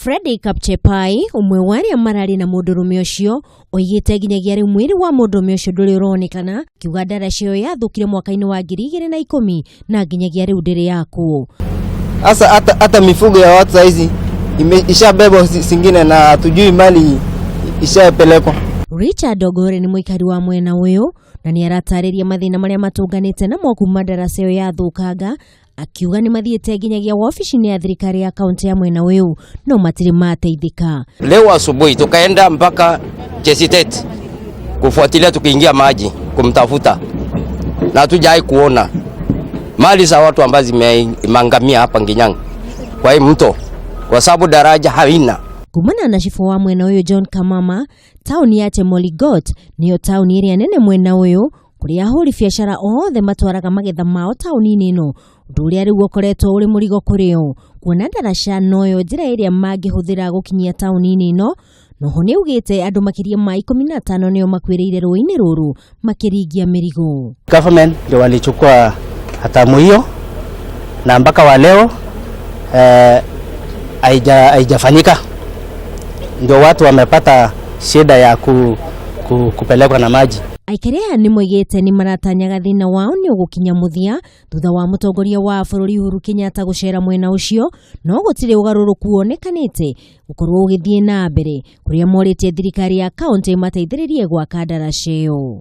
Freddy Kapchepai ũmwe wa arĩa mararĩ na mũndũrũme ũcio oigĩte nginyagia rĩu mwĩrĩ wa mũndũrũme ũcio ndũrĩ ũronekana, akiuga ndaraca ĩyo yathũkire mwaka-inĩ wa 2010 na nginyagia rĩu ndĩrĩ yakwo. Sasa hata mifugo ya watu saizi ishabebwa zingine na hatujui mali ishapelekwa. Richard Ogore nĩ mũikari wa mwena ũyũ na nĩ aratarĩria mathĩna marĩa matũnganĩte namo kuma ndaraca ĩyo yathũkanga, akiuga nĩ mathiĩte nginyagia wabici-inĩ ya thirikari ya kaunti ya mwena ũyũ no matirĩ mateithĩka. Leo asubuhi tukaenda mpaka Chesitet kufuatilia, tukiingia maji kumtafuta na hatujai kuona mali za watu ambazo zimeangamia hapa Nginyang kwa hii mto, kwa sababu daraja haina. Kumana na cibũ wa mwena ũyũ John Kamama, taũni ya Chemoligot nĩyo taũni ĩrĩa nene mwena ũyũ kũrĩa ahũri biacara othe matwaraga magetha mao taũni-inĩ ĩno, ũndũ ũrĩa rĩu ũkoretwo ũrĩ mũrigo kũrĩ o kuona ndaraca noyo njĩra ĩrĩa mangĩhũthĩra gũkinyia taũni-inĩ ĩno. Noho nĩ augĩte andũ makĩria ma 15 nĩo makuĩrĩire rũĩ-inĩ rũrũ makĩringia mĩrigo. Government ndio walichukua hatamu hiyo na mpaka wa leo haijafanyika, ndio watu wamepata shida ya kupelekwa na maji. Aikari aya nĩ moigĩte nĩ maratanyaga thĩna wao nĩ ũgũkinya mũthia thutha wa mũtongoria wa bũrũri Uhuru Kenyatta gũcera mwena ũcio, no gũtirĩ ũgarũrũku wonekanĩte gũkorwo ũgĩthiĩ na mbere kũrĩa morĩtie thirikari ya kaunti ĩmateithĩrĩrie gwaka ndaraca ĩyo.